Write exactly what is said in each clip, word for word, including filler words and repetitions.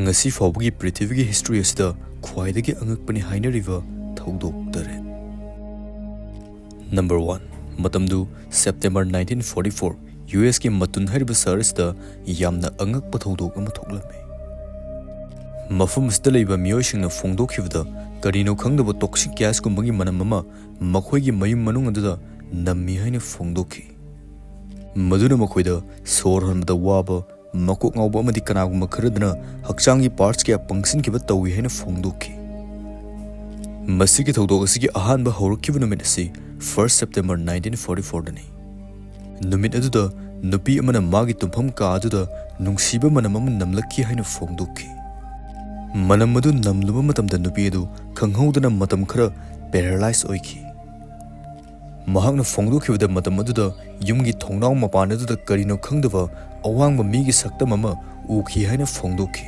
ꯉꯁꯤ ꯐꯥꯎꯕꯒꯤ ꯄ꯭ꯔꯤꯊꯤꯕꯤꯒꯤ ꯍꯤꯁꯇ꯭ꯔꯤ ꯑꯁꯤꯗ ꯈ꯭ꯋꯥꯏꯗꯒꯤ ꯑꯉꯛꯄꯅꯤ ꯍꯥꯏꯅꯔꯤꯕ ꯊꯧꯗꯣꯛ ꯇꯔꯦꯠ꯫ ꯅꯝꯕꯔ ꯋꯥꯟ, ꯃꯇꯝꯗꯨ September nineteen forty four, U ꯑꯦꯁꯀꯤ ꯃꯇꯨꯟ ꯍꯥꯏꯔꯤꯕ ꯁꯍꯔ ꯑꯁꯤꯗ ꯌꯥꯝꯅ ꯑꯉꯛꯄ ꯊꯧꯗꯣꯛ ꯑꯃ ꯊꯣꯛꯂꯝꯃꯤ꯫ ꯃꯐꯝ ꯑꯁꯤꯗ ꯂꯩꯕ ꯃꯤꯑꯣꯏꯁꯤꯡꯅ ꯐꯣꯡꯗꯣꯛꯈꯤꯕꯗ, ꯀꯔꯤꯅꯣ ꯈꯪꯗꯕ ꯇꯣꯛꯁꯤꯛ ꯒ꯭ꯌꯥꯁꯀꯨꯝꯕꯒꯤ ꯃꯅꯝ ꯑꯃ ꯃꯈꯣꯏꯒꯤ ꯃꯌꯨꯝ ꯃꯅꯨꯡ ꯑꯗꯨꯗ ꯅꯝꯃꯤ ꯍꯥꯏꯅ ꯐꯣꯡꯗꯣꯛꯈꯤ꯫ ꯃꯗꯨꯅ ꯃꯈꯣꯏꯗ ꯁꯣꯔ ꯍꯣꯟꯕꯗ ꯋꯥꯕ, ꯃꯀꯣꯛ ꯉꯥꯎꯕ ꯑꯃꯗꯤ ꯀꯅꯥꯒꯨꯝꯕ ꯈꯔꯗꯅ ꯍꯛꯆꯥꯡꯒꯤ ꯄꯥꯔꯠꯁ ꯀꯌꯥ ꯄꯪꯁꯤꯟꯈꯤꯕ ꯇꯧꯏ ꯍꯥꯏꯅ ꯐꯣꯡꯗꯣꯛꯈꯤ꯫ ꯃꯁꯤꯒꯤ ꯊꯧꯗꯣꯛ ꯑꯁꯤꯒꯤ ꯑꯍꯥꯟꯕ ꯍꯧꯔꯛꯈꯤꯕ ꯅꯨꯃꯤꯠ ꯑꯁꯤ ꯐꯥꯔꯁ ꯁꯦꯞꯇꯦꯝꯕꯔ ꯅꯥꯏꯟꯇꯤꯟ ꯐꯣꯔꯇꯤ ꯐꯣꯔꯗꯅꯤ꯫ ꯅꯨꯃꯤꯠ ꯑꯗꯨꯗ ꯅꯨꯄꯤ ꯑꯃꯅ ꯃꯥꯒꯤ ꯇꯨꯝꯐꯝ ꯀꯥ ꯑꯗꯨꯗ ꯅꯨꯡꯁꯤꯕ ꯃꯅꯝ ꯑꯃ ꯅꯝꯂꯛꯈꯤ ꯍꯥꯏꯅ ꯐꯣꯡꯗꯣꯛꯈꯤ꯫ ꯃꯅꯝ ꯑꯗꯨ ꯅꯝꯂꯨꯕ ꯃꯇꯝꯗ ꯅꯨꯄꯤ ꯑꯗꯨ ꯈꯪꯍꯧꯗꯅ ꯃꯇꯝ ꯈꯔ ꯄꯦꯔꯥꯂꯥꯏꯁ ꯑꯣꯏꯈꯤ꯫ ꯃꯍꯥꯛꯅ ꯐꯣꯡꯗꯣꯛꯈꯤꯕꯗ, ꯃꯇꯝ ꯑꯗꯨꯗ ꯌꯨꯝꯒꯤ ꯊꯣꯡꯅꯥꯎ ꯃꯄꯥꯟ ꯑꯗꯨꯗ ꯀꯔꯤꯅꯣ ꯈꯪꯗꯕ ꯑꯋꯥꯡꯕ ꯃꯤꯒꯤ ꯁꯛꯇꯝ ꯑꯃ ꯎꯈꯤ ꯍꯥꯏꯅ ꯐꯣꯡꯗꯣꯛꯈꯤ꯫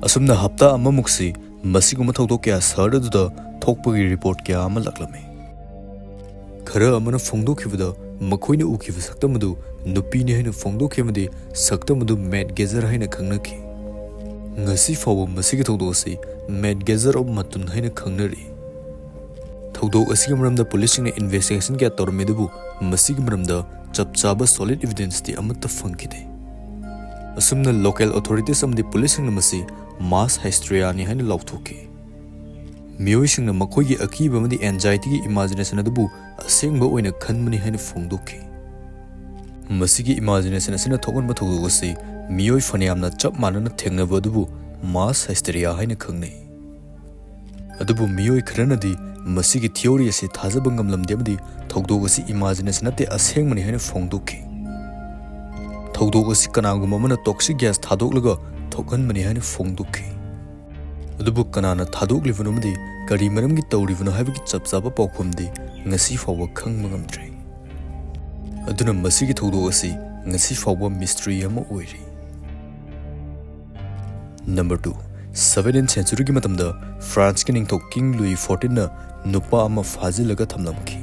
ꯑꯁꯨꯝꯅ ꯍꯞꯇꯥ ꯑꯃꯃꯨꯛꯁꯤ ꯃꯁꯤꯒꯨꯝꯕ ꯊꯧꯗꯣꯛ ꯀꯌꯥ ꯁꯍꯔ ꯑꯗꯨꯗ ꯊꯣꯛꯄꯒꯤ ꯔꯤꯄꯣꯔꯠ ꯀꯌꯥ ꯑꯃ ꯂꯥꯛꯂꯝꯃꯤ꯫ ꯈꯔ ꯑꯃꯅ ꯐꯣꯡꯗꯣꯛꯈꯤꯕꯗ, ꯃꯈꯣꯏꯅ ꯎꯈꯤꯕ ꯁꯛꯇꯝ ꯑꯗꯨ ꯅꯨꯄꯤꯅꯤ ꯍꯥꯏꯅ ꯐꯣꯡꯗꯣꯛꯈꯤ ꯑꯃꯗꯤ ꯁꯛꯇꯝ ꯑꯗꯨ ꯃꯦꯠ ꯒꯦꯖꯔ ꯍꯥꯏꯅ ꯈꯪꯅꯈꯤ꯫ ꯉꯁꯤ ꯐꯥꯎꯕ ꯃꯁꯤꯒꯤ ꯊꯧꯗꯣꯛ ꯑꯁꯤ ꯃꯦꯠ ꯒꯦꯖꯔ ꯑꯣꯐ ꯃꯇꯨꯟ ꯍꯥꯏꯅ ꯈꯪꯅꯔꯤ꯫ ꯊꯧꯗꯣꯛ ꯑꯁꯤꯒꯤ ꯃꯔꯝꯗ ꯄꯨꯂꯤꯁꯁꯤꯡꯅ ꯏꯟꯚꯦꯁꯇꯤꯒꯦꯁꯟ ꯀꯌꯥ ꯇꯧꯔꯝꯃꯤ, ꯑꯗꯨꯕꯨ ꯃꯁꯤꯒꯤ ꯃꯔꯝꯗ ꯆꯞ ꯆꯥꯕ ꯁꯣꯂꯤꯗ ꯏꯚꯤꯗꯦꯟꯁꯇꯤ ꯑꯃꯠꯇ ꯐꯪꯈꯤꯗꯦ꯫ ꯑꯁꯨꯝꯅ ꯂꯣꯀꯦꯜ ꯑꯣꯊꯣꯔꯤꯇꯤꯁ ꯑꯃꯗꯤ ꯄꯨꯂꯤꯁꯁꯤꯡꯅ ꯃꯁꯤ ꯃꯥꯁ ꯍꯥꯏꯁꯇ꯭ꯔꯤꯌꯥꯅꯤ ꯍꯥꯏꯅ ꯂꯥꯎꯊꯣꯛꯈꯤ꯫ ꯃꯤꯑꯣꯏꯁꯤꯡꯅ ꯃꯈꯣꯏꯒꯤ ꯑꯀꯤꯕ ꯑꯃꯗꯤ ꯑꯦꯟꯖꯥꯏꯇꯤꯒꯤ ꯏꯃꯥꯖꯤꯅꯦꯁꯟ ꯑꯗꯨꯕꯨ ꯑꯁꯦꯡꯕ ꯑꯣꯏꯅ ꯈꯟꯕꯅꯤ ꯍꯥꯏꯅ ꯐꯣꯡꯗꯣꯛꯈꯤ꯫ ꯃꯁꯤꯒꯤ ꯏꯃꯥꯖꯤꯅꯦꯁꯟ ꯑꯁꯤꯅ ꯊꯣꯛꯍꯟꯕ ꯊꯧꯗꯣꯛ ꯑꯁꯤ ꯃꯤꯑꯣꯏ ꯐꯅꯌꯥꯝꯅ ꯆꯞ ꯃꯥꯟꯅꯅ ꯊꯦꯡꯅꯕ ꯑꯗꯨꯕꯨ ꯃꯥꯁ ꯍꯥꯏꯁꯇꯦꯔꯤꯌꯥ ꯍꯥꯏꯅ ꯈꯪꯅꯩ꯫ ꯑꯗꯨꯕꯨ ꯃꯤꯑꯣꯏ ꯈꯔꯅꯗꯤ ꯃꯁꯤꯒꯤ ꯊꯤꯑꯣꯔꯤ ꯑꯁꯤ ꯊꯥꯖꯕ ꯉꯝꯂꯝꯗꯦ ꯑꯃꯗꯤ ꯊꯧꯗꯣꯛ ꯑꯁꯤ ꯏꯃꯥꯖꯤꯅꯦꯁꯟ ꯅꯠꯇꯦ, ꯑꯁꯦꯡꯕꯅꯤ ꯍꯥꯏꯅ ꯐꯣꯡꯗꯣꯛꯈꯤ꯫ ꯊꯧꯗꯣꯛ ꯑꯁꯤ ꯀꯅꯥꯒꯨꯝꯕ ꯑꯃꯅ ꯇꯣꯛꯁꯤꯛ ꯒ꯭ꯌꯥꯁ ꯊꯥꯗꯣꯛꯂꯒ ꯊꯣꯛꯍꯟꯕꯅꯤ ꯍꯥꯏꯅ ꯐꯣꯡꯗꯣꯛꯈꯤ꯫ ꯑꯗꯨꯕꯨ ꯀꯅꯥꯅ ꯊꯥꯗꯣꯛꯂꯤꯕꯅꯣ ꯑꯃꯗꯤ ꯀꯔꯤ ꯃꯔꯝꯒꯤ ꯇꯧꯔꯤꯕꯅꯣ ꯍꯥꯏꯕꯒꯤ ꯆꯞ ꯆꯥꯕ ꯄꯥꯎꯈꯨꯝꯗꯤ ꯉꯁꯤ ꯐꯥꯎꯕ ꯈꯪꯕ ꯉꯝꯗ꯭ꯔꯤ꯫ ꯑꯗꯨꯅ ꯃꯁꯤꯒꯤ ꯊꯧꯗꯣꯛ ꯑꯁꯤ ꯉꯁꯤ ꯐꯥꯎꯕ ꯃꯤꯁꯇ꯭ꯔꯤ ꯑꯃ ꯑꯣꯏꯔꯤ꯫ ꯅꯝꯕꯔ ꯇꯨ, ꯁꯚꯦꯟꯇꯤꯟ ꯁꯦꯟꯆꯨꯔꯤꯒꯤ ꯃꯇꯝꯗ ꯐ꯭ꯔꯥꯟꯁꯀꯤ ꯅꯤꯡꯊꯧ ꯀꯤꯡ ꯂꯨꯏ ꯐꯣꯔꯇꯤꯟꯅ ꯅꯨꯄꯥ ꯑꯃ ꯐꯥꯖꯤꯜꯂꯒ ꯊꯝꯂꯝꯈꯤ꯫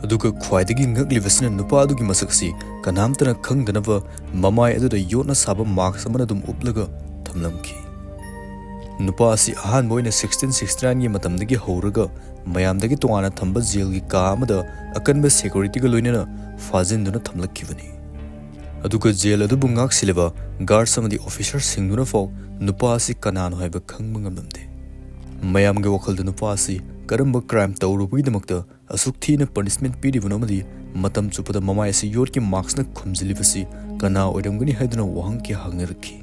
ꯑꯗꯨꯒ ꯈ꯭ꯋꯥꯏꯗꯒꯤ ꯉꯛꯂꯤꯕꯁꯤꯅ, ꯅꯨꯄꯥ ꯑꯗꯨꯒꯤ ꯃꯁꯛꯁꯤ ꯀꯅꯥꯝꯇꯅ ꯈꯪꯗꯅꯕ ꯃꯃꯥꯏ ꯑꯗꯨꯗ ꯌꯣꯠꯅ ꯁꯥꯕ ꯃꯥꯁꯛ ꯑꯃꯅ ꯑꯗꯨꯝ ꯎꯞꯂꯒ ꯊꯝꯂꯝꯈꯤ꯫ ꯅꯨꯄꯥ ꯑꯁꯤ ꯑꯍꯥꯟꯕ ꯑꯣꯏꯅ ꯁꯤꯛꯁꯇꯤꯟ ꯁꯤꯛꯁꯇꯤ ꯅꯥꯏꯟꯒꯤ ꯃꯇꯝꯗꯒꯤ ꯍꯧꯔꯒ ꯃꯌꯥꯝꯗꯒꯤ ꯇꯣꯉꯥꯟꯅ ꯊꯝꯕ ꯖꯦꯜꯒꯤ ꯀꯥ ꯑꯃꯗ ꯑꯀꯟꯕ ꯁꯦꯀ꯭ꯌꯨꯔꯤꯇꯤꯒ ꯂꯣꯏꯅꯅ ꯐꯥꯖꯤꯟꯗꯨꯅ ꯊꯝꯂꯛꯈꯤꯕꯅꯤ꯫ ꯑꯗꯨꯒ ꯖꯦꯜ ꯑꯗꯨꯕꯨ ꯉꯥꯛꯁꯤꯜꯂꯤꯕ ꯒꯥꯔꯗꯁ ꯑꯃꯗꯤ ꯑꯣꯐꯤꯁꯔꯁꯤꯡꯗꯨꯅ ꯐꯥꯎ ꯅꯨꯄꯥ ꯑꯁꯤ ꯀꯅꯥꯅꯣ ꯍꯥꯏꯕ ꯈꯪꯕ ꯉꯝꯂꯝꯗꯦ꯫ ꯃꯌꯥꯝꯒꯤ ꯋꯥꯈꯜꯗ ꯅꯨꯄꯥ ꯑꯁꯤ ꯀꯔꯝꯕ ꯀ꯭ꯔꯥꯏꯝ ꯇꯧꯔꯨꯕꯒꯤꯗꯃꯛꯇ ꯑꯁꯨꯛ ꯊꯤꯅ ꯄꯅꯤꯁꯃꯦꯟ ꯄꯤꯔꯤꯕꯅꯣ ꯑꯃꯗꯤ ꯃꯇꯝ ꯆꯨꯞꯄꯗ ꯃꯃꯥꯏ ꯑꯁꯤ ꯌꯣꯠꯀꯤ ꯃꯥꯛꯁꯅ ꯈꯨꯝꯖꯤꯜꯂꯤꯕꯁꯤ ꯀꯅꯥ ꯑꯣꯏꯔꯝꯒꯅꯤ ꯍꯥꯏꯗꯨꯅ ꯋꯥꯍꯪ ꯀꯌꯥ ꯍꯪꯅꯔꯛꯈꯤ꯫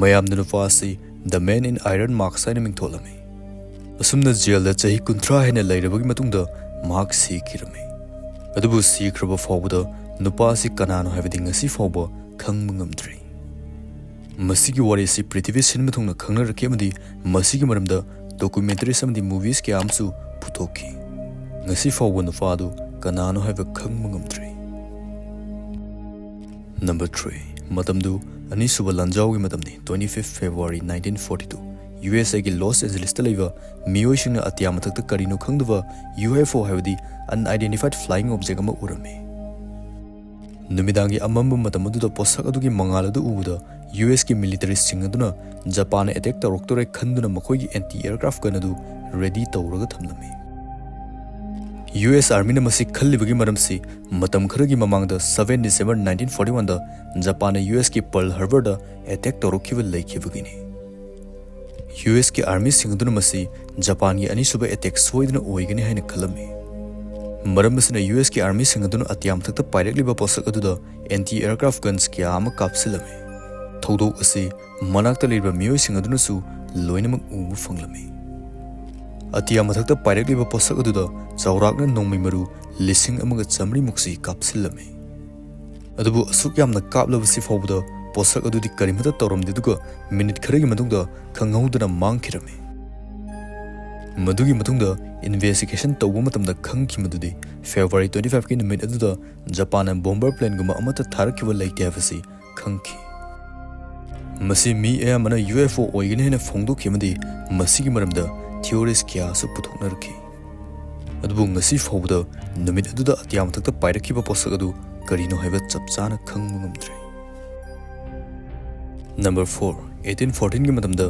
ꯃꯌꯥꯝꯅ ꯅꯨꯄꯥ ꯑꯁꯤ The Man in Iron Mask ꯍꯥꯏꯅ ꯃꯤꯡꯊꯣꯜꯂꯝꯃꯤ꯫ ꯑꯁꯨꯝꯅ ꯖꯦꯜꯗ ꯆꯍꯤ ꯀꯨꯟꯊ꯭ꯔꯥ ꯍꯦꯟꯅ ꯂꯩꯔꯕꯒꯤ ꯃꯇꯨꯡꯗ ꯃꯍꯥꯛ ꯁꯤꯈꯤꯔꯝꯃꯤ꯫ ꯑꯗꯨꯕꯨ ꯁꯤꯈ꯭ꯔꯕ ꯐꯥꯎꯕꯗ ꯅꯨꯄꯥ ꯑꯁꯤ ꯀꯅꯥꯅꯣ ꯍꯥꯏꯕꯗꯤ ꯉꯁꯤ ꯐꯥꯎꯕ ꯈꯪꯕ ꯉꯝꯗ꯭ꯔꯤ꯫ ꯃꯁꯤꯒꯤ ꯋꯥꯔꯤ ꯑꯁꯤ ꯄ꯭ꯔꯤꯊꯤꯕꯤ ꯁꯤꯟꯕ ꯊꯨꯡꯅ ꯈꯪꯅꯔꯛꯈꯤ ꯑꯃꯗꯤ ꯃꯁꯤꯒꯤ ꯃꯔꯝꯗ documentaries ꯑꯃꯗꯤ movies ꯀꯌꯥ ꯑꯃꯁꯨ ꯄꯨꯊꯣꯛꯈꯤ꯫ ꯉꯁꯤ ꯐꯥꯎꯕ ꯅꯨꯄꯥ ꯑꯗꯨ ꯀꯅꯥꯅꯣ ꯍꯥꯏꯕ ꯈꯪꯕ ꯉꯝꯗ꯭ꯔꯤ꯫ Number three, ꯃꯇꯝꯗꯨ ꯑꯅꯤꯁꯨꯕ ꯂꯥꯟꯖꯥꯎꯒꯤ ꯃꯇꯝꯅꯤ, twenty fifth February nineteen forty two꯫ U S ꯑꯦꯒꯤ ꯂꯣꯁ ꯑꯦꯟꯖꯦꯂꯤꯁꯇ ꯂꯩꯕ ꯃꯤꯑꯣꯏꯁꯤꯡꯅ ꯑꯇꯤꯌꯥ ꯃꯊꯛꯇ ꯀꯔꯤꯅꯣ ꯈꯪꯗꯕ ꯌꯨ ꯑꯦꯐ ꯑꯣ ꯍꯥꯏꯕꯗꯤ unidentified flying object ꯑꯃ ꯎꯔꯝꯃꯤ꯫ ꯅꯨꯃꯤꯗꯥꯡꯒꯤ ꯑꯃꯝꯕ ꯃꯇꯝ ꯑꯗꯨꯗ ꯄꯣꯠꯁꯛ ꯑꯗꯨꯒꯤ ꯃꯉꯥꯜ ꯑꯗꯨ ꯎꯕꯗ ꯌꯨ ꯑꯦꯁꯀꯤ ꯃꯤꯂꯤꯇꯔꯤꯁꯤꯡ ꯑꯗꯨꯅ ꯖꯄꯥꯟꯅ ꯑꯦꯇꯦꯛ ꯇꯧꯔꯛꯇꯣꯔꯦ ꯈꯟꯗꯨꯅ ꯃꯈꯣꯏꯒꯤ ꯑꯦꯟꯇꯤ ꯑꯦꯌꯔꯀ꯭ꯔꯥꯐ ꯒꯟ ꯑꯗꯨ ꯔꯦꯗꯤ ꯇꯧꯔꯒ ꯊꯝꯂꯝꯃꯤ꯫ ꯌꯨ ꯑꯦꯁ ꯑꯥꯔꯃꯤꯅ ꯃꯁꯤ ꯈꯜꯂꯤꯕꯒꯤ ꯃꯔꯝꯁꯤ ꯃꯇꯝ ꯈꯔꯒꯤ ꯃꯃꯥꯡꯗ seven December nineteen forty one ꯗ ꯖꯄꯥꯟꯅ ꯌꯨ ꯑꯦꯁꯀꯤ ꯄꯔꯜ ꯍꯥꯔꯕꯔꯗ ꯑꯦꯇꯦꯛ ꯇꯧꯔꯛꯈꯤꯕ ꯂꯩꯈꯤꯕꯒꯤꯅꯤ꯫ ꯌꯨ ꯑꯦꯁꯀꯤ ꯑꯥꯔꯃꯤꯁꯤꯡ ꯑꯗꯨꯅ ꯃꯁꯤ ꯖꯄꯥꯟꯒꯤ ꯑꯅꯤꯁꯨꯕ ꯑꯦꯇꯦꯛ ꯁꯣꯏꯗꯅ ꯑꯣꯏꯒꯅꯤ ꯍꯥꯏꯅ ꯈꯜꯂꯝꯃꯤ꯫ ꯃꯔꯝ ꯑꯁꯤꯅ ꯌꯨ ꯑꯦꯁꯀꯤ ꯑꯥꯔꯃꯤꯁꯤꯡ ꯑꯗꯨꯅ ꯑꯇꯤꯌꯥ ꯃꯊꯛꯇ ꯄꯥꯏꯔꯛꯂꯤꯕ ꯄꯣꯠꯁꯛ ꯑꯗꯨꯗ ꯑꯦꯟꯇꯤ ꯑꯦꯌꯔꯀ꯭ꯔꯥꯐ ꯒꯟꯁ ꯀꯌꯥ ꯑꯃ ꯀꯥꯞꯁꯤꯜꯂꯝꯃꯤ꯫ ꯊꯧꯗꯣꯛ ꯑꯁꯤ ꯃꯅꯥꯛꯇ ꯂꯩꯔꯤꯕ ꯃꯤꯑꯣꯏꯁꯤꯡ ꯑꯗꯨꯅꯁꯨ ꯂꯣꯏꯅꯃꯛ ꯎꯕ ꯐꯪꯂꯝꯃꯤ꯫ ꯑꯇꯤꯌꯥ ꯃꯊꯛꯇ ꯄꯥꯏꯔꯛꯂꯤꯕ ꯄꯣꯠꯁꯛ ꯑꯗꯨꯗ ꯆꯥꯎꯔꯥꯛꯅ ꯅꯣꯡꯃꯩ ꯃꯔꯨ ꯂꯤꯁꯤꯡ ꯑꯃꯒ ꯆꯥꯃꯔꯤ ꯃꯨꯛꯁꯤ ꯀꯥꯞꯁꯤꯜꯂꯝꯃꯤ꯫ ꯑꯗꯨꯕꯨ ꯑꯁꯨꯛ ꯌꯥꯝꯅ ꯀꯥꯞꯂꯕꯁꯤ ꯐꯥꯎꯕꯗ ꯄꯣꯠꯁꯛ ꯑꯗꯨꯗꯤ ꯀꯔꯤꯃꯠꯇ ꯇꯧꯔꯝꯗꯦ, ꯑꯗꯨꯒ ꯃꯤꯅꯤꯠ ꯈꯔꯒꯤ ꯃꯇꯨꯡꯗ ꯈꯪꯍꯧꯗꯅ ꯃꯥꯡꯈꯤꯔꯝꯃꯤ꯫ ꯃꯗꯨꯒꯤ ꯃꯇꯨꯡꯗ ꯏꯟꯚꯦꯁꯇꯤꯒꯦꯁꯟ ꯇꯧꯕ ꯃꯇꯝꯗ ꯈꯪꯈꯤ ꯃꯗꯨꯗꯤ February twenty five ꯀꯤ ꯅꯨꯃꯤꯠ ꯑꯗꯨꯗ ꯖꯄꯥꯟꯅ ꯕꯣꯝꯕꯔ ꯄ꯭ꯂꯦꯟꯒꯨꯝꯕ ꯑꯃꯠꯇ ꯊꯥꯔꯛꯈꯤꯕ ꯂꯩꯇꯦ ꯍꯥꯏꯕꯁꯤ ꯈꯪꯈꯤ꯫ ꯃꯁꯤ ꯃꯤ ꯑꯌꯥꯝꯕꯅ ꯌꯨ ꯑꯦꯐ ꯑꯣ ꯑꯣꯏꯒꯅꯤ ꯍꯥꯏꯅ ꯐꯣꯡꯗꯣꯛꯈꯤ ꯑꯃꯗꯤ ꯃꯁꯤꯒꯤ ꯃꯔꯝꯗ ꯊꯤꯑꯣꯔꯤꯁ ꯀꯌꯥꯁꯨ ꯄꯨꯊꯣꯛꯅꯔꯛꯈꯤ꯫ ꯑꯗꯨꯕꯨ ꯉꯁꯤ ꯐꯥꯎꯕꯗ ꯅꯨꯃꯤꯠ ꯑꯗꯨꯗ ꯑꯇꯤꯌꯥ ꯃꯊꯛꯇ ꯄꯥꯏꯔꯛꯈꯤꯕ ꯄꯣꯠꯁꯛ ꯑꯗꯨ ꯀꯔꯤꯅꯣ ꯍꯥꯏꯕ ꯆꯞ ꯆꯥꯅ ꯈꯪꯕ ꯉꯝꯗ꯭ꯔꯤ꯫ Number four, eighteen fourteen ꯒꯤ ꯃꯇꯝꯗ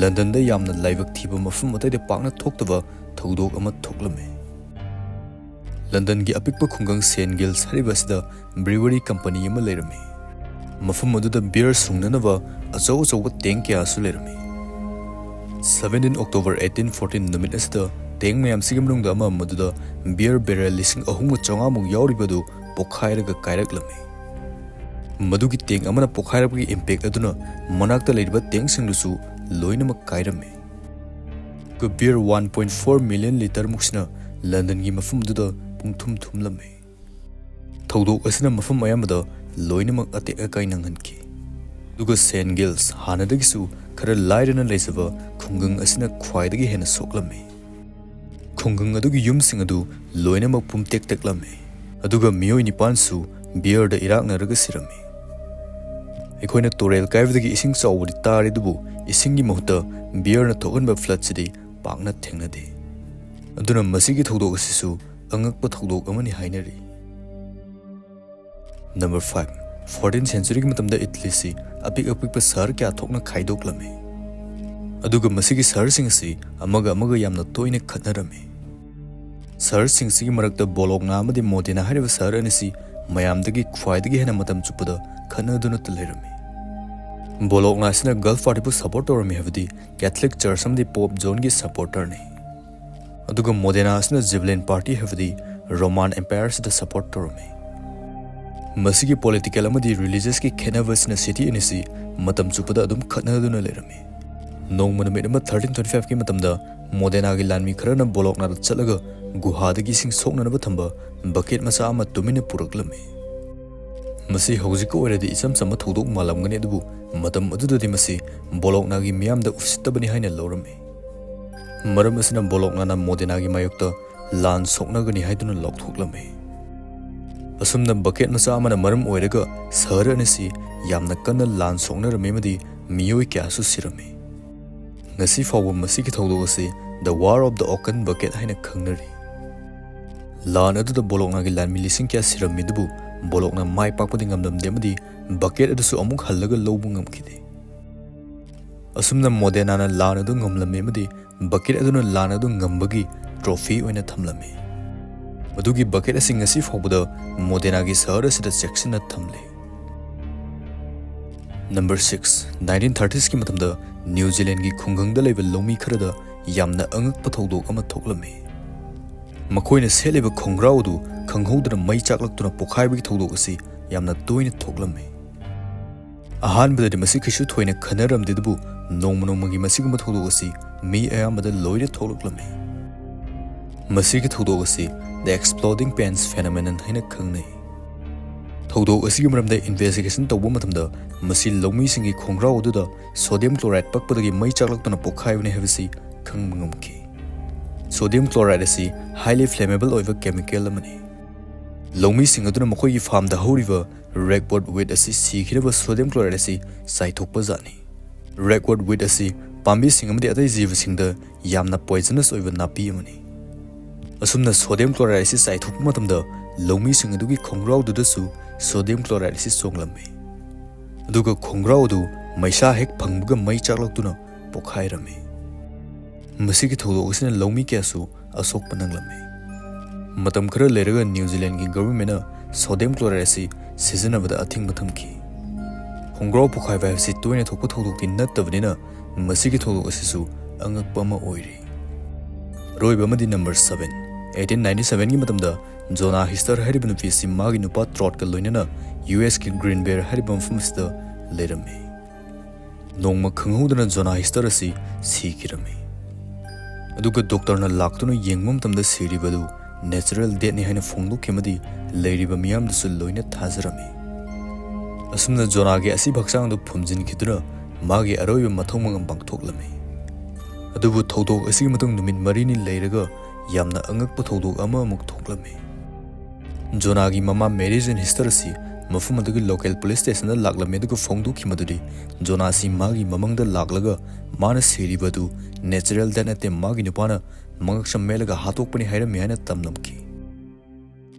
ꯂꯟꯗꯟꯗ ꯌꯥꯝꯅ ꯂꯥꯏꯕꯛ ꯊꯤꯕ, ꯃꯐꯝ ꯑꯇꯩꯗ ꯄꯥꯛꯅ ꯊꯣꯛꯇꯕ ꯊꯧꯗꯣꯛ ꯑꯃ ꯊꯣꯛꯂꯝꯃꯤ꯫ ꯂꯟꯗꯟꯒꯤ ꯑꯄꯤꯛꯄ ꯈꯨꯡꯒꯪ ꯁꯦꯟ ꯒꯤꯜꯁ ꯍꯥꯏꯔꯤꯕ ꯑꯁꯤꯗ ꯕ꯭ꯔꯤꯋꯔꯤ ꯀꯝꯄꯅꯤ ꯑꯃ ꯂꯩꯔꯝꯃꯤ꯫ ꯃꯐꯝ ꯑꯗꯨꯗ ꯕꯤꯌꯔ ꯁꯨꯡꯅꯅꯕ ꯑꯆꯧ ꯑꯆꯧꯕ ꯇꯦꯡ ꯀꯌꯥꯁꯨ ꯂꯩꯔꯝꯃꯤ꯫ Seventeen October eighteen fourteen ꯅꯨꯃꯤꯠ ꯑꯁꯤꯗ ꯇꯦꯡ ꯃꯌꯥꯝꯁꯤꯒꯤ ꯃꯅꯨꯡꯗ ꯑꯃ, ꯃꯗꯨꯗ ꯕꯤꯌꯔ ꯕꯦꯔꯦꯜ ꯂꯤꯁꯤꯡ ꯑꯍꯨꯝꯒ ꯆꯥꯝꯃꯉꯥꯃꯨꯛ ꯌꯥꯎꯔꯤꯕ ꯑꯗꯨ ꯄꯣꯈꯥꯏꯔꯒ ꯀꯥꯏꯔꯛꯂꯝꯃꯤ꯫ ꯃꯗꯨꯒꯤ ꯇꯦꯡ ꯑꯃꯅ ꯄꯣꯈꯥꯏꯔꯛꯄꯒꯤ ꯏꯝꯄꯦꯛ ꯑꯗꯨꯅ ꯃꯅꯥꯛꯇ ꯂꯩꯔꯤꯕ ꯇꯦꯡꯁꯤꯡꯗꯨꯁꯨ ꯂꯣꯏꯅꯃꯛ ꯀꯥꯏꯔꯝꯃꯤ꯫ Beer one point four million litre ꯃꯨꯛꯁꯤꯅ ꯂꯟꯗꯟꯒꯤ ꯃꯐꯝ ꯑꯗꯨꯗ ꯄꯨꯡꯊꯨꯝ ꯊꯨꯝꯂꯝꯃꯤ꯫ ꯊꯧꯗꯣꯛ ꯑꯁꯤꯅ ꯃꯐꯝ ꯑꯌꯥꯝꯕꯗ ꯂꯣꯏꯅꯃꯛ ꯑꯇꯦꯛ ꯑꯀꯥꯏ ꯅꯪꯍꯟꯈꯤ꯫ ꯑꯗꯨꯒ ꯁꯦꯟ ꯒꯤꯜꯁ, ꯍꯥꯟꯅꯗꯒꯤꯁꯨ ꯈꯔ ꯂꯥꯏꯔꯅ ꯂꯩꯖꯕ ꯈꯨꯡꯒꯪ ꯑꯁꯤꯅ ꯈ꯭ꯋꯥꯏꯗꯒꯤ ꯍꯦꯟꯅ ꯁꯣꯛꯂꯝꯃꯤ꯫ ꯈꯨꯡꯒꯪ ꯑꯗꯨꯒꯤ ꯌꯨꯝꯁꯤꯡ ꯑꯗꯨ ꯂꯣꯏꯅꯃꯛ ꯄꯨꯝꯇꯦꯛ ꯇꯦꯛꯂꯝꯃꯤ, ꯑꯗꯨꯒ ꯃꯤꯑꯣꯏ ꯅꯤꯄꯥꯟꯁꯨ ꯕꯤꯌꯔꯗ ꯏꯔꯥꯛꯅꯔꯒ ꯁꯤꯔꯝꯃꯤ꯫ ꯑꯩꯈꯣꯏꯅ ꯇꯨꯔꯦꯜ ꯀꯥꯏꯕꯗꯒꯤ ꯏꯁꯤꯡ ꯆꯥꯎꯕꯗꯤ ꯇꯥꯔꯦ, ꯑꯗꯨꯕꯨ ꯏꯁꯤꯡꯒꯤ ꯃꯍꯨꯠꯇ ꯕꯤꯌꯔꯅ ꯊꯣꯛꯍꯟꯕ ꯐ꯭ꯂꯠꯁꯤꯗꯤ ꯄꯥꯛꯅ ꯊꯦꯡꯅꯗꯦ꯫ ꯑꯗꯨꯅ ꯃꯁꯤꯒꯤ ꯊꯧꯗꯣꯛ ꯑꯁꯤꯁꯨ ꯑꯉꯛꯄ ꯊꯧꯗꯣꯛ ꯑꯃꯅꯤ ꯍꯥꯏꯅꯔꯤ꯫ Number five, fourteenth century ꯒꯤ ꯃꯇꯝꯗ ꯏꯇꯂꯤꯁꯤ ꯑꯄꯤꯛ ꯑꯄꯤꯛꯄ ꯁꯍꯔ ꯀꯌꯥ ꯊꯣꯛꯅ ꯈꯥꯏꯗꯣꯛꯂꯝꯃꯤ, ꯑꯗꯨꯒ ꯃꯁꯤꯒꯤ ꯁꯍꯔꯁꯤꯡ ꯑꯁꯤ ꯑꯃꯒ ꯑꯃꯒ ꯌꯥꯝꯅ ꯇꯣꯏꯅ ꯈꯠꯅꯔꯝꯃꯤ꯫ ꯁꯍꯔꯁꯤꯡꯁꯤꯒꯤ ꯃꯔꯛꯇ ꯕꯣꯂꯣꯛꯅꯥ ꯑꯃꯗꯤ ꯃꯣꯗꯦꯅꯥ ꯍꯥꯏꯔꯤꯕ ꯁꯍꯔ ꯑꯅꯤꯁꯤ ꯃꯌꯥꯝꯗꯒꯤ ꯈ꯭ꯋꯥꯏꯗꯒꯤ ꯍꯦꯟꯅ ꯃꯇꯝ ꯆꯨꯞꯄꯗ ꯈꯠꯅꯗꯨꯅꯇ ꯂꯩꯔꯝꯃꯤ꯫ ꯕꯣꯂꯣꯛꯅꯥ ꯑꯁꯤꯅ ꯒꯜꯐ ꯄꯥꯔꯇꯤꯕꯨ ꯁꯄꯣꯔꯠ ꯇꯧꯔꯝꯃꯤ, ꯍꯥꯏꯕꯗꯤ ꯀꯦꯊꯂꯤꯛ ꯆꯔꯆ ꯑꯃꯗꯤ ꯄꯣꯞ ꯖꯣꯟꯒꯤ ꯁꯄꯣꯔꯇꯔꯅꯤ꯫ ꯑꯗꯨꯒ ꯃꯣꯗꯦꯅꯥ ꯑꯁꯤꯅ ꯖꯤꯕꯂꯤꯟ ꯄꯥꯔꯇꯤ, ꯍꯥꯏꯕꯗꯤ ꯔꯣꯃꯥꯟ ꯑꯦꯝꯄꯥꯌꯔꯁꯤꯗ ꯁꯄꯣꯔꯠ ꯇꯧꯔꯝꯃꯤ꯫ ꯃꯁꯤꯒꯤ ꯄꯣꯂꯤꯇꯤꯀꯦꯜ ꯑꯃꯗꯤ ꯔꯤꯂꯤꯖꯁꯀꯤ ꯈꯦꯠꯅꯕ ꯑꯁꯤꯅ ꯁꯤꯇꯤ ꯑꯅꯤꯁꯤ ꯃꯇꯝ ꯆꯨꯞꯄꯗ ꯑꯗꯨꯝ ꯈꯠꯅꯗꯨꯅ ꯂꯩꯔꯝꯃꯤ꯫ ꯅꯣꯡꯃ ꯅꯨꯃꯤꯠ ꯑꯃ thirteen twenty five ꯀꯤ ꯃꯇꯝꯗ ꯃꯣꯗꯦꯅꯥꯒꯤ ꯂꯥꯟꯃꯤ ꯈꯔꯅ ꯕꯣꯂꯣꯛꯅꯥꯗ ꯆꯠꯂꯒ ꯒꯨꯍꯥꯗꯒꯤ ꯏꯁꯤꯡ ꯁꯣꯛꯅꯅꯕ ꯊꯝꯕ ꯕꯀꯦꯠ ꯃꯆꯥ ꯑꯃ ꯇꯨꯃꯤꯟꯅ ꯄꯨꯔꯛꯂꯝꯃꯤ꯫ ꯃꯁꯤ ꯍꯧꯖꯤꯛꯀ ꯑꯣꯏꯔꯗꯤ ꯏꯆꯝ ꯆꯝꯕ ꯊꯧꯗꯣꯛ ꯃꯥꯜꯂꯝꯒꯅꯤ, ꯑꯗꯨꯕꯨ ꯃꯇꯝ ꯑꯗꯨꯗꯗꯤ ꯃꯁꯤ ꯕꯣꯂꯣꯛꯅꯥꯒꯤ ꯃꯤꯌꯥꯝꯗ ꯎꯁꯤꯠꯇꯕꯅꯤ ꯍꯥꯏꯅ ꯂꯧꯔꯝꯃꯤ꯫ ꯃꯔꯝ ꯑꯁꯤꯅ ꯕꯣꯂꯣꯛꯅꯥꯅ ꯃꯣꯗꯦꯅꯥꯒꯤ ꯃꯥꯌꯣꯛꯇ ꯂꯥꯟ ꯁꯣꯛꯅꯒꯅꯤ ꯍꯥꯏꯗꯨꯅ ꯂꯥꯎꯊꯣꯛꯂꯝꯃꯤ꯫ ꯑꯁꯨꯝꯅ ꯕꯀꯦꯠ ꯃꯆꯥ ꯑꯃꯅ ꯃꯔꯝ ꯑꯣꯏꯔꯒ ꯁꯍꯔ ꯑꯅꯤꯁꯤ ꯌꯥꯝꯅ ꯀꯟꯅ ꯂꯥꯟ ꯁꯣꯛꯅꯔꯝꯃꯤ ꯑꯃꯗꯤ ꯃꯤꯑꯣꯏ ꯀꯌꯥꯁꯨ ꯁꯤꯔꯝꯃꯤ꯫ ꯉꯁꯤ ꯐꯥꯎꯕ ꯃꯁꯤꯒꯤ ꯊꯧꯗꯣꯛ ꯑꯁꯤ The War of the Oaken Bucket ꯍꯥꯏꯅ ꯈꯪꯅꯔꯤ꯫ ꯂꯥꯟ ꯑꯗꯨꯗ ꯕꯣꯂꯣꯛꯅꯥꯒꯤ ꯂꯥꯟꯃꯤ ꯂꯤꯁꯤꯡ ꯀꯌꯥ ꯁꯤꯔꯝꯃꯤ, ꯑꯗꯨꯕꯨ ꯕꯣꯂꯣꯛꯅꯥ ꯃꯥꯏ ꯄꯥꯛꯄꯗꯤ ꯉꯝꯂꯝꯗꯦ ꯑꯃꯗꯤ ꯕꯀꯦꯠ ꯑꯗꯨꯁꯨ ꯑꯃꯨꯛ ꯍꯜꯂꯒ ꯂꯧꯕ ꯉꯝꯈꯤꯗꯦ꯫ ꯑꯁꯨꯝꯅ ꯃꯣꯗꯦꯅꯥꯅ ꯂꯥꯟ ꯑꯗꯨ ꯉꯝꯂꯝꯃꯤ ꯑꯃꯗꯤ ꯕꯀꯦꯠ ꯑꯗꯨꯅ ꯂꯥꯟ ꯑꯗꯨ ꯉꯝꯕꯒꯤ ꯇ꯭ꯔꯣꯐꯤ ꯑꯣꯏꯅ ꯊꯝꯂꯝꯃꯤ꯫ ꯃꯗꯨꯒꯤ ꯕꯀꯦꯠ ꯑꯁꯤ ꯉꯁꯤ ꯐꯥꯎꯕꯗ ꯃꯣꯗꯦꯅꯥꯒꯤ ꯁꯍꯔ ꯑꯁꯤꯗ ꯆꯦꯛꯁꯤꯟꯅ ꯊꯝꯂꯤ꯫ ꯅꯝꯕꯔ ꯁꯤꯛꯁ, ꯅꯥꯏꯟꯇꯤꯟ ꯊꯥꯔꯇꯤꯁꯀꯤ ꯃꯇꯝꯗ ꯅ꯭ꯌꯨ ꯖꯤꯂꯦꯟꯒꯤ ꯈꯨꯡꯒꯪꯗ ꯂꯩꯕ ꯂꯧꯃꯤ ꯈꯔꯗ ꯌꯥꯝꯅ ꯑꯉꯛꯄ ꯊꯧꯗꯣꯛ ꯑꯃ ꯊꯣꯛꯂꯝꯃꯤ꯫ ꯃꯈꯣꯏꯅ ꯁꯦꯠꯂꯤꯕ ꯈꯣꯡꯒ꯭ꯔꯥꯎ ꯑꯗꯨ ꯈꯪꯍꯧꯗꯅ ꯃꯩ ꯆꯥꯛꯂꯛꯇꯨꯅ ꯄꯣꯈꯥꯏꯕꯒꯤ ꯊꯧꯗꯣꯛ ꯑꯁꯤ ꯌꯥꯝꯅ ꯇꯣꯏꯅ ꯊꯣꯛꯂꯝꯃꯤ꯫ ꯑꯍꯥꯟꯕꯗꯗꯤ ꯃꯁꯤ ꯀꯩꯁꯨ ꯊꯣꯏꯅ ꯈꯟꯅꯔꯝꯗꯦ, ꯑꯗꯨꯕꯨ ꯅꯣꯡꯃ ꯅꯣꯡꯃꯒꯤ ꯃꯁꯤꯒꯨꯝꯕ ꯊꯧꯗꯣꯛ ꯑꯁꯤ ꯃꯤ ꯑꯌꯥꯝꯕꯗ ꯂꯣꯏꯅ ꯊꯣꯛꯂꯛꯂꯝꯃꯤ꯫ ꯃꯁꯤꯒꯤ ꯊꯧꯗꯣꯛ ꯑꯁꯤ The Exploding Pants Phenomenon ꯍꯥꯏꯅ ꯈꯪꯅꯩ꯫ ꯊꯧꯗꯣꯛ ꯑꯁꯤꯒꯤ ꯃꯔꯝꯗ ꯏꯟꯚꯦꯁꯇꯤꯒꯦꯁꯟ ꯇꯧꯕ ꯃꯇꯝꯗ ꯃꯁꯤ ꯂꯧꯃꯤꯁꯤꯡꯒꯤ ꯈꯣꯡꯒ꯭ꯔꯥꯎ ꯑꯗꯨꯗ ꯁꯣꯗꯤꯌꯝ ꯀ꯭ꯂꯣꯔꯥꯏꯗ ꯄꯛꯄꯗꯒꯤ ꯃꯩ ꯆꯥꯛꯂꯛꯇꯨꯅ ꯄꯣꯈꯥꯏꯕꯅꯤ ꯍꯥꯏꯕꯁꯤ ꯈꯪꯕ ꯉꯝꯈꯤ꯫ ꯁꯣꯗꯤꯌꯝ ꯀ꯭ꯂꯣꯔꯥꯏꯗ ꯑꯁꯤ highly flammable ꯑꯣꯏꯕ ꯀꯦꯃꯤꯀꯦꯜ ꯑꯃꯅꯤ꯫ ꯂꯧꯃꯤꯁꯤꯡ ꯑꯗꯨꯅ ꯃꯈꯣꯏꯒꯤ ꯐꯥꯔꯝꯗ ꯍꯧꯔꯤꯕ ꯔꯦꯗꯋꯨꯗ ꯋꯤꯠ ꯑꯁꯤ ꯁꯤꯈꯤꯅꯕ ꯁꯣꯗꯤꯌꯝ ꯀ꯭ꯂꯣꯔꯥꯏꯗ ꯑꯁꯤ ꯆꯥꯏꯊꯣꯛꯄꯖꯥꯠꯅꯤ꯫ ꯔꯦꯗꯋꯨꯗ ꯋꯤꯠ ꯑꯁꯤ ꯄꯥꯝꯕꯤꯁꯤꯡ ꯑꯃꯗꯤ ꯑꯇꯩ ꯖꯤꯕꯁꯤꯡꯗ ꯌꯥꯝꯅ ꯄꯣꯏꯖꯅꯁ ꯑꯣꯏꯕ ꯅꯥꯄꯤ ꯑꯃꯅꯤ꯫ ꯑꯁꯨꯝꯅ ꯁꯣꯗꯤꯌꯝ ꯀ꯭ꯂꯣꯔꯥꯏꯗ ꯑꯁꯤ ꯆꯥꯏꯊꯣꯛꯄ ꯃꯇꯝꯗ ꯂꯧꯃꯤꯁꯤꯡ ꯑꯗꯨꯒꯤ ꯈꯣꯡꯒ꯭ꯔꯥꯎꯗꯨꯗꯁꯨ ꯁꯣꯗꯤꯌꯝ ꯀ꯭ꯂꯣꯔꯥꯏꯗ ꯑꯁꯤ ꯆꯣꯡꯂꯝꯃꯤ꯫ ꯑꯗꯨꯒ ꯈꯣꯡꯒ꯭ꯔꯥꯎ ꯑꯗꯨ ꯃꯩꯁꯥ ꯍꯦꯛ ꯐꯪꯕꯒ ꯃꯩ ꯆꯥꯛꯂꯛꯇꯨꯅ ꯄꯣꯈꯥꯏꯔꯝꯃꯤ꯫ ꯃꯁꯤꯒꯤ ꯊꯧꯗꯣꯛ ꯑꯁꯤꯅ ꯂꯧꯃꯤ ꯀꯌꯥꯁꯨ ꯑꯁꯣꯛꯄ ꯅꯪꯂꯝꯃꯤ꯫ ꯃꯇꯝ ꯈꯔ ꯂꯩꯔꯒ ꯅ꯭ꯌꯨ ꯖꯤꯂꯦꯟꯒꯤ ꯒꯚꯔꯟꯃꯦꯟꯠꯅ ꯁꯣꯗꯤꯌꯝ ꯀ꯭ꯂꯣꯔꯥꯏꯗ ꯑꯁꯤ ꯁꯤꯖꯤꯟꯅꯕꯗ ꯑꯊꯤꯡꯕ ꯊꯝꯈꯤ꯫ ꯈꯣꯡꯒ꯭ꯔꯥꯎ ꯄꯣꯈꯥꯏꯕ ꯍꯥꯏꯕꯁꯤ ꯇꯣꯏꯅ ꯊꯣꯛꯄ ꯊꯧꯗꯣꯛꯇꯤ ꯅꯠꯇꯕꯅꯤꯅ ꯃꯁꯤꯒꯤ ꯊꯧꯗꯣꯛ ꯑꯁꯤꯁꯨ ꯑꯉꯛꯄ ꯑꯃ ꯑꯣꯏꯔꯤ꯫ ꯑꯔꯣꯏꯕ ꯑꯃꯗꯤ ꯅꯝꯕꯔ ꯁꯚꯦꯟ꯫ ꯑꯩꯠꯇꯤꯟ ꯅꯥꯏꯟꯇꯤ ꯁꯚꯦꯟꯒꯤ ꯃꯇꯝꯗ ꯖꯣꯅꯥ ꯍꯤꯁꯇꯔ ꯍꯥꯏꯔꯤꯕ ꯅꯨꯄꯤ ꯑꯁꯤ ꯃꯥꯒꯤ ꯅꯨꯄꯥ ꯇ꯭ꯔꯣꯠꯀ ꯂꯣꯏꯅꯅ ꯌꯨ ꯑꯦꯁꯀꯤ ꯒ꯭ꯔꯤꯟ ꯕꯦꯌꯔ ꯍꯥꯏꯔꯤꯕ ꯃꯐꯝ ꯑꯁꯤꯗ ꯂꯩꯔꯝꯃꯤ꯫ ꯅꯣꯡꯃ ꯈꯪꯍꯧꯗꯅ ꯖꯣꯅꯥ ꯍꯤꯁꯇꯔ ꯑꯁꯤ ꯁꯤꯈꯤꯔꯝꯃꯤ꯫ ꯑꯗꯨꯒ ꯗꯣꯛꯇꯔꯅ ꯂꯥꯛꯇꯨꯅ ꯌꯦꯡꯕ ꯃꯇꯝꯗ ꯁꯤꯔꯤꯕꯗꯨ ꯅꯦꯆꯔꯦꯜ ꯗꯦꯠꯅꯤ ꯍꯥꯏꯅ ꯐꯣꯡꯗꯣꯛꯈꯤ ꯑꯃꯗꯤ ꯂꯩꯔꯤꯕ ꯃꯤꯌꯥꯝꯗꯁꯨ ꯂꯣꯏꯅ ꯊꯥꯖꯔꯝꯃꯤ꯫ ꯑꯁꯨꯝꯅ ꯖꯣꯅꯥꯒꯤ ꯑꯁꯤꯕ ꯍꯛꯆꯥꯡꯗꯨ ꯐꯨꯝꯖꯤꯟꯈꯤꯗꯨꯅ ꯃꯥꯒꯤ ꯑꯔꯣꯏꯕ ꯃꯊꯧ ꯃꯉꯝ ꯄꯥꯡꯊꯣꯛꯂꯝꯃꯤ꯫ ꯑꯗꯨꯕꯨ ꯊꯧꯗꯣꯛ ꯑꯁꯤꯒꯤ ꯃꯇꯨꯡ ꯅꯨꯃꯤꯠ ꯃꯔꯤꯅꯤ ꯂꯩꯔꯒ ꯌꯥꯝꯅ ꯑꯉꯛꯄ ꯊꯧꯗꯣꯛ ꯑꯃꯃꯨꯛ ꯊꯣꯛꯂꯝꯃꯤ꯫ ꯖꯣꯅꯥꯒꯤ ꯃꯃꯥ ꯃꯦꯔꯤ ꯖꯦꯟ ꯍꯤꯁꯇꯔ ꯑꯁꯤ ꯃꯐꯝ ꯑꯗꯨꯒꯤ ꯂꯣꯀꯦꯜ ꯄꯨꯂꯤꯁ ꯁ꯭ꯇꯦꯁꯟꯗ ꯂꯥꯛꯂꯝꯃꯤ, ꯑꯗꯨꯒ ꯐꯣꯡꯗꯣꯛꯈꯤ ꯃꯗꯨꯗꯤ ꯖꯣꯅꯥ ꯑꯁꯤ ꯃꯥꯒꯤ ꯃꯃꯪꯗ ꯂꯥꯛꯂꯒ ꯃꯥꯅ ꯁꯤꯔꯤꯕ ꯑꯗꯨ ꯅꯦꯆꯔꯦꯜ ꯗꯦꯠ ꯅꯠꯇꯦ, ꯃꯥꯒꯤ ꯅꯨꯄꯥꯅ ꯃꯉꯛꯁꯝ ꯃꯦꯠꯂꯒ ꯍꯥꯠꯇꯣꯛꯄꯅꯤ ꯍꯥꯏꯔꯝꯃꯤ ꯍꯥꯏꯅ ꯇꯝꯂꯝꯈꯤ꯫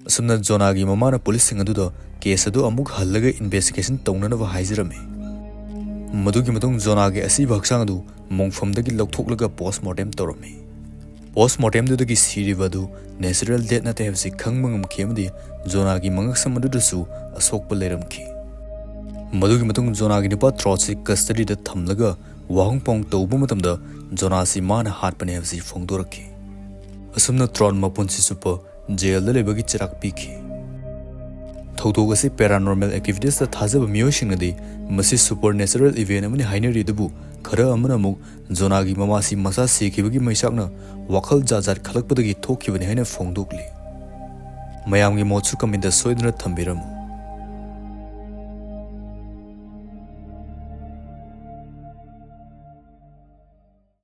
ꯑꯁꯨꯝꯅ ꯖꯣꯅꯥꯒꯤ ꯃꯃꯥꯅ ꯄꯨꯂꯤꯁꯁꯤꯡ ꯑꯗꯨꯗ ꯀꯦꯁ ꯑꯗꯨ ꯑꯃꯨꯛ ꯍꯜꯂꯒ ꯏꯟꯚꯦꯁꯇꯤꯒꯦꯁꯟ ꯇꯧꯅꯅꯕ ꯍꯥꯏꯖꯔꯝꯃꯤ꯫ ꯃꯗꯨꯒꯤ ꯃꯇꯨꯡ ꯖꯣꯅꯥꯒꯤ ꯑꯁꯤꯕ ꯍꯛꯆꯥꯡ ꯑꯗꯨ ꯃꯣꯡꯐꯝꯗꯒꯤ ꯂꯧꯊꯣꯛꯂꯒ ꯄꯣꯁꯃꯣꯔꯇꯦꯝ ꯇꯧꯔꯝꯃꯤ꯫ ꯄꯣꯁꯃꯣꯔꯇꯦꯝꯗꯨꯗꯒꯤ ꯁꯤꯔꯤꯕ ꯑꯗꯨ ꯅꯦꯆꯔꯦꯜ ꯗꯦꯠ ꯅꯠꯇꯦ ꯍꯥꯏꯕꯁꯤ ꯈꯪꯕ ꯉꯝꯈꯤ ꯑꯃꯗꯤ ꯖꯣꯅꯥꯒꯤ ꯃꯉꯛꯁꯝ ꯑꯗꯨꯗꯁꯨ ꯑꯁꯣꯛꯄ ꯂꯩꯔꯝꯈꯤ꯫ ꯃꯗꯨꯒꯤ ꯃꯇꯨꯡ ꯖꯣꯅꯥꯒꯤ ꯅꯨꯄꯥ ꯇ꯭ꯔꯣꯠꯁꯤ ꯀꯁꯇꯗꯤꯗ ꯊꯝꯂꯒ ꯋꯥꯍꯪ ꯄꯥꯎꯍꯪ ꯇꯧꯕ ꯃꯇꯝꯗ ꯖꯣꯅꯥꯁꯤ ꯃꯥꯅ ꯍꯥꯠꯄꯅꯤ ꯍꯥꯏꯕꯁꯤ ꯐꯣꯡꯗꯣꯔꯛꯈꯤ꯫ ꯑꯁꯨꯝꯅ ꯇ꯭ꯔꯣꯠ ꯃꯄꯨꯟꯁꯤ ꯆꯨꯞꯄ ꯖꯦꯜꯗ ꯂꯩꯕꯒꯤ ꯆꯩꯔꯥꯛ ꯄꯤꯈꯤ꯫ ꯊꯧꯗꯣꯛ ꯑꯁꯤ ꯄꯦꯔꯥꯅꯣꯔꯃꯦꯜ ꯑꯦꯛꯇꯤꯚꯤꯇꯤꯁꯇ ꯊꯥꯖꯕ ꯃꯤꯑꯣꯏꯁꯤꯡꯅꯗꯤ ꯃꯁꯤ ꯁꯨꯄꯔ ꯅꯦꯆꯔꯦꯜ ꯏꯚꯦꯟ ꯑꯃꯅꯤ ꯍꯥꯏꯅꯔꯤ, ꯑꯗꯨꯕꯨ ꯈꯔ ꯑꯃꯅ ꯑꯃꯨꯛ ꯖꯣꯅꯥꯒꯤ ꯃꯃꯥꯁꯤ ꯃꯆꯥ ꯁꯤꯈꯤꯕꯒꯤ ꯃꯩꯆꯥꯛꯅ ꯋꯥꯈꯜ ꯖꯥꯠ ꯖꯥꯠ ꯈꯜꯂꯛꯄꯗꯒꯤ ꯊꯣꯛꯈꯤꯕꯅꯤ ꯍꯥꯏꯅ ꯐꯣꯡꯗꯣꯛꯂꯤ꯫ ꯃꯌꯥꯝꯒꯤ ꯃꯣꯠꯁꯨ ꯀꯃꯦꯟꯇ ꯁꯣꯏꯗꯅ ꯊꯝꯕꯤꯔꯝꯃꯨ꯫